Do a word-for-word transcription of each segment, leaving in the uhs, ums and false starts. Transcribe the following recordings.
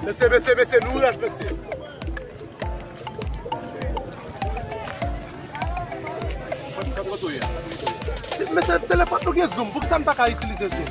Mesye, mesye, mesye, nou ras, mesye. Mesye, telefòn nou gen zoom, poukisa n pa ka itilize zoom?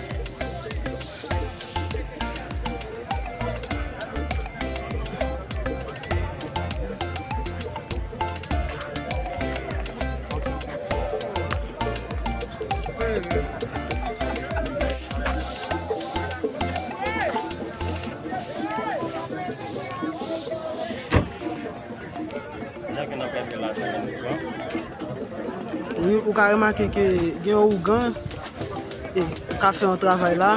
Wi, ou ka remake ke gen yon ougan e ka fè yon travay la.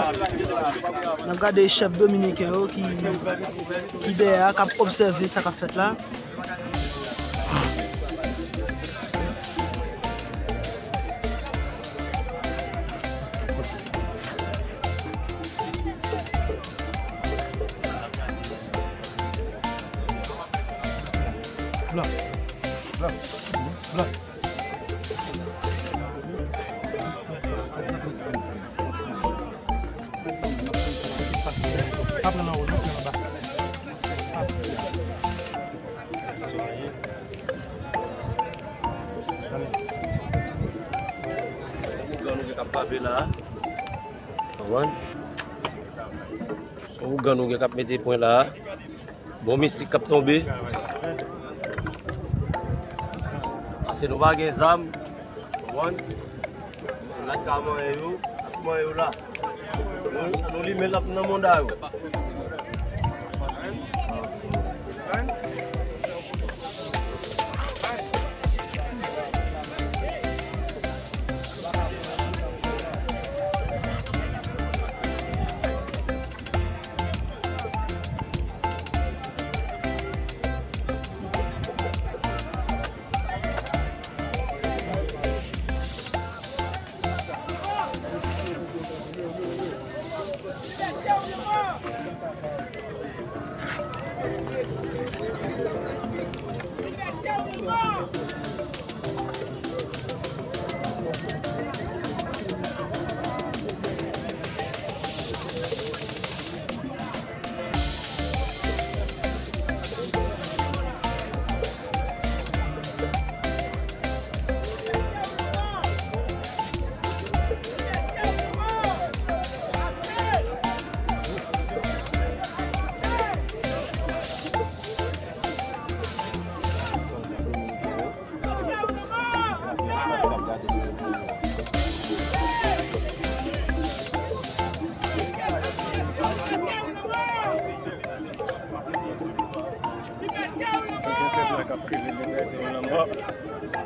N ap gade chèf dominiken yo ki, ki dèyè a, k ap obsève sa k ap fèt la. Blan. Blan. Blan. Pa pran nan wo, non, pran anba. Ougan nou gen k ap frape la. Konprann? Se ougan nou gen k ap mete pwen la. Bon mistik k ap tonbe. Paske nou pa gen zam. Konprann? N a ka manyen yo, n ap manyen yo la. Nou, nou limen l ap nan manda yo.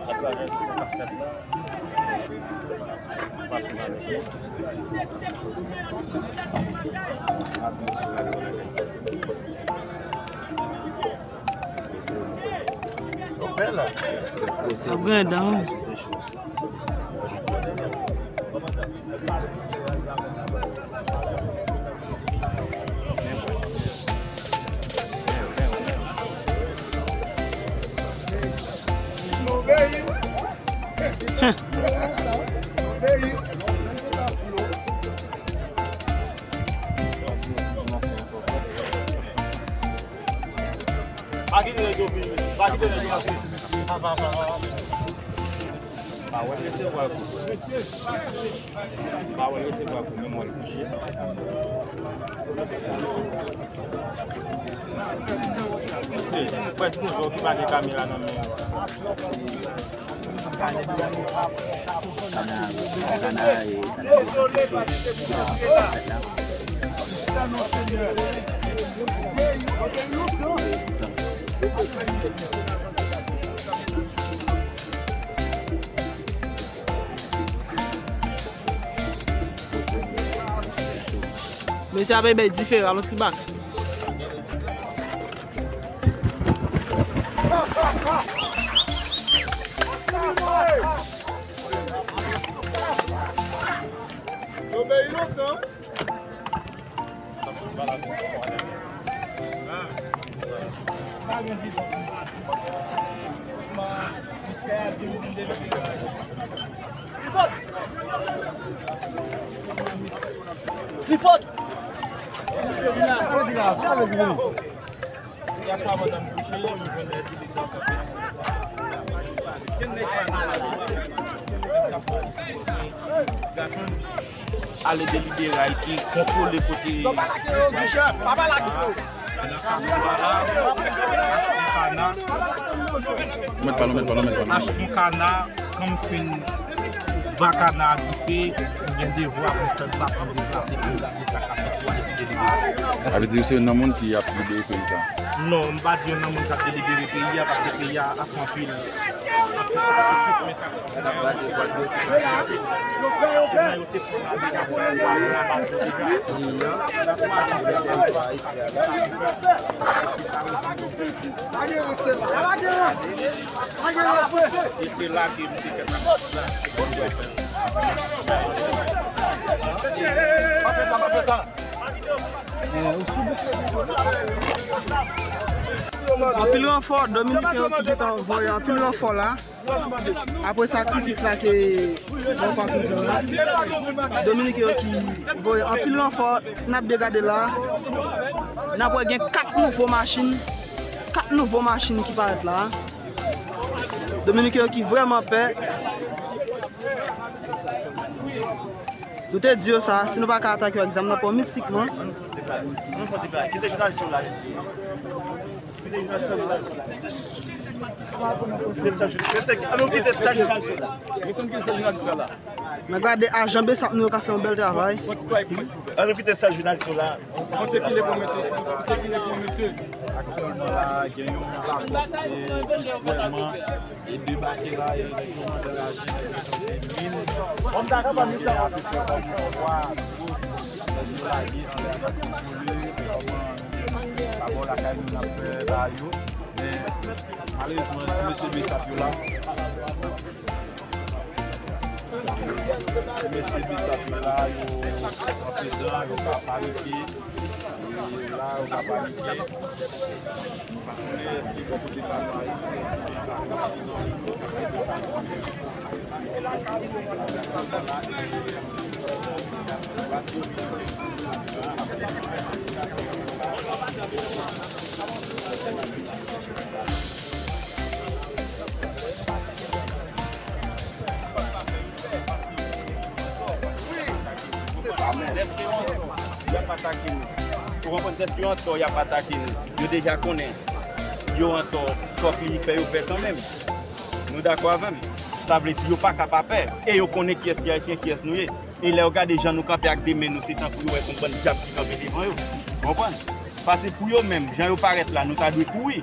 Atravè sa k ap fèt la, pase nan lòt. Ap gen sou radyo Lèkèt. Ap gen dan. Pa kite nèg yo vini. Pa kite nèg yo vini. Pa, pa, pa, pa, pa. Pa wè, mesye, wè. Pa wè, mesye, wè, menm wè l kouche. Mesye, prèske yon jwè ki pa gen kamera nan men yo. Mesye ap bay diferan, yon ti bak. Yo beyi lontan. Clifford! Yaswa, madanm kouche, nou jwenn rezilta kanpe. Ale delibere Ayiti, kontwole kote. Papa lage yo. Mèt pale, mèt pale, mèt pale. Achte yon kana, kan m fin ba kana a dife, m gen devwa pou m fè m pa pou m deplase pou m gade sa k ap fèt pou Ayiti delibere. Sa vle di ou se youn nan moun ki ap libere peyi sa? Non, m pa di youn nan moun k ap delibere peyi a, paske peyi a ap anpil. Anpil ranfò, Dominiken yo ki gentan voye anpil ranfò la. Apre sakrifis la ke Bòkò fin fè la, Dominiken yo ki voye anpil ranfò, si n ap byen gade la, n ap wè gen kat nouvo machin, kat nouvo machin ki parèt la. Dominiken yo ki vrèman pè. Nou te di yo sa, si nou pa ka atake yo ak zam nan pò mistikman. Kite jounalis yo la, mesye. Kite jounalis yo la. Kite sa, kite sa, kite sa jounalis yo la. N a gade ajan BSAP nou yo ka fè yon bèl travay. An nou kite sa jounalis yo la. Fò sikile pou mesye, sikile pou mesye. Aktyèlman la, gen yon lapòt ki vrèman e debake la, e nèg yo mande lajan, nèg yo sanse mil, e apepre kòm twa goud, nèg yo lage anlè a, kòman labò lakay moun ap fè ba yo. Men, malerezman, ti mesye BSAP yo la. Ti mesye BSAP yo la, yo antre dan, yo ka panike. Yo la, yo ka panike. M pa konnen èske bò kote pa nou Ayiti, èske gen pa nou ki nan rezo k ap deplase pou yo. Dèske yo antò, y ap atake nou. Ou konprann? Dèske yo antò, y ap atake nou. Yo deja konnen yo antò, fòk li fè yo pè kanmenm. Nou dakò avè m? Sa vle di yo pa ka pa pè. E yo konnen kiyès ki ayisyen, kiyès nou ye. E lè yo gade jan nou kanpe ak de men nou, se tankou yo wè se yon bann dyab ki kanpe devan yo. Ou konprann? Pase pou yo menm, jan yo parèt la, nou ta dwe kouri.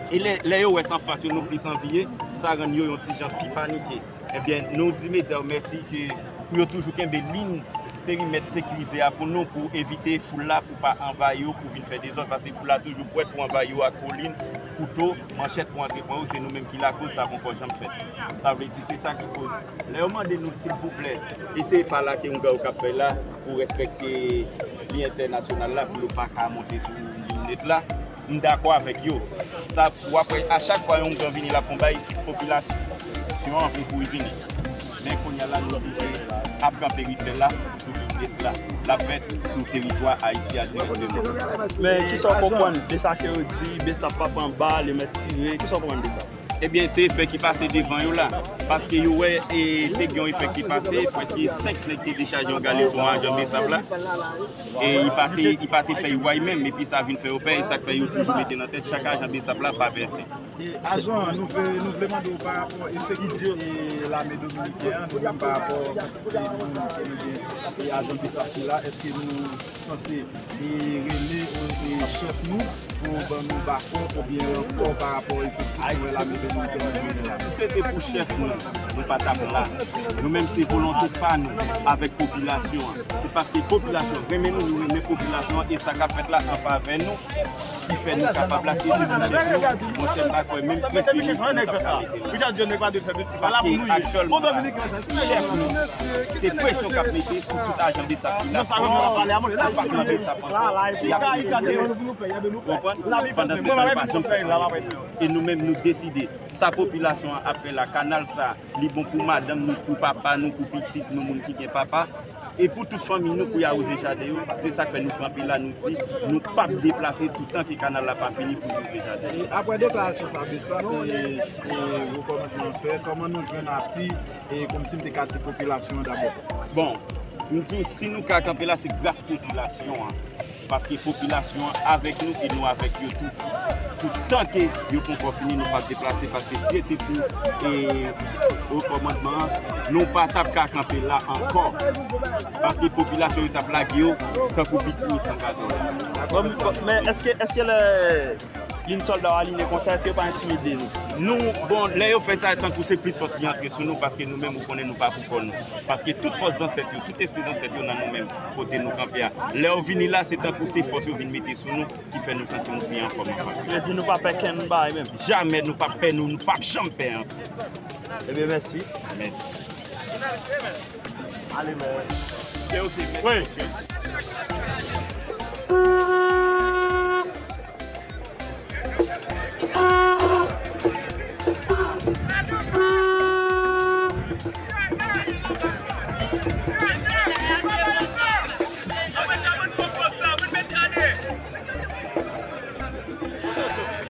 E lè, lè yo wè se anfas yo nou plis anviye, sa rann yo yon ti jan pi panike. Ebyen, nou di medya yo mèsi ke pou yo toujou kenbe liy perimèt sekirize a pou nou, pou evite foul la pou pa anvayi yo, pou vin fè dezòd, paske foul la toujou prèt pou anvayi yo ak kolin, kouto, manchèt pou antre pran yo, se nou menm ki lakoz, sa poko janm fèt. Sa vle di, se sa ki koz. Lè yo mande nou, silvouplè, e se pa la ke oungan yo k ap fè la, pou respekte liy entènasyonal la, pou yo pa ka monte sou liy nèt la. M dakò avèk yo. Sa, w ap wè, a chak fwa yon oungan vini, l ap fè yon bay, popilasyon an vin kouri vini. Men kounye a la, nou oblije ap kanpe ritye la, sou liy nèt la. L ap fèt sou teritwa Ayiti a dirèkteman. Men kisa w konprann de sa ke yo di, BSAP p ap anba, li mèt tire, kisa w konprann de sa? Ebyen, se efè ki pase devan yo la. Paske yo wè, e, te gen yon efè ki pase, prèske senk nèg te dechaje yon galil pou yon ajan BSAP la. E li pa te, li pa te fè yo wè menm, epi sa vin fè yo pè, e sa k fè yo toujou mete nan tèt chak ajan BSAP la pa pèse. E ajan, nou vle, nou vle mande w pa rapò efektif e lame dominiken an, nou menm pa rapò kantite moun ke nou gen, e ajan BSAP ki la, èske nou sanse e rele, e, chèf nou pou ban nou bakòp oubyen rankò pa rapò efektif pou lame dominiken an jwenn la? Si se te pou chèf nou, Nou pa t ap la. Nou menm se volonte pa nou avèk popilasyon an. Se paske popilasyon renmen nou, nou renmen popilasyon an, e sa k ap fèt la an favè nou, ki fè nou kapab la, se nou chèf nou. Monchè, m pa kwè menm trant minit nou t ap ka mete la. Paske aktyèlman la, chèf nou, se presyon k ap mete sou tout ajan BSAP ki la. Ou pa nan BSAP ankò, y ap egzije. Ou konprann? Pandan se tan, yo pa janm fè anyen. E nou menm, nou deside, sa popilasyon an ap fè la, kanal sa, li bon pou madanm nou, pou papa nou, pou pitit nou, moun ki gen papa, e pou tout fanmi nou, pou y awoze jaden yo. Se sa k fè nou kanpe la, nou di, nou p ap deplase toutan ke kanal la pa fini pou woze jaden yo. E apre deklarasyon sa, BSAP e, e rekòmandman fè, kòman nou jwenn apui, e kòmsi m te ka di popilasyon an dabò? Bon, m di w, si nou ka kanpe la, se gras popilasyon an. Paske popilasyon an avèk nou e nou avèk yo tou. Toutan ke yo poko fini, nou p ap deplase, paske si se te pou, e, rekòmandman an, nou pa t ap ka kanpe la ankò. Paske popilasyon yo t ap lage yo tankou piti yo san gade. Bon, men èske, èske lè Lin sòlda yo alinye konsa, èske yo pa entimide nou? Nou, bon, lè yo fè sa, tankou se plis fòs ki antre sou nou, paske nou menm, ou konnen, nou pa pou kò nou. Paske tout fòs zansèt yo, tout espri zansèt yo nan nou menm, kote nou kanpe a. Lè yo vini la, se tankou se fòs yo vin mete sou nou, ki fè nou santi nou pi anfòm anfas yo. Vle di nou pa pè kenn bagay menm? Jamè, nou p ap pè, nou, nou p ap janm pè ankò. Ebyen, mèsi. Mèsi. Ale, men. Se yo se mèt. Wi.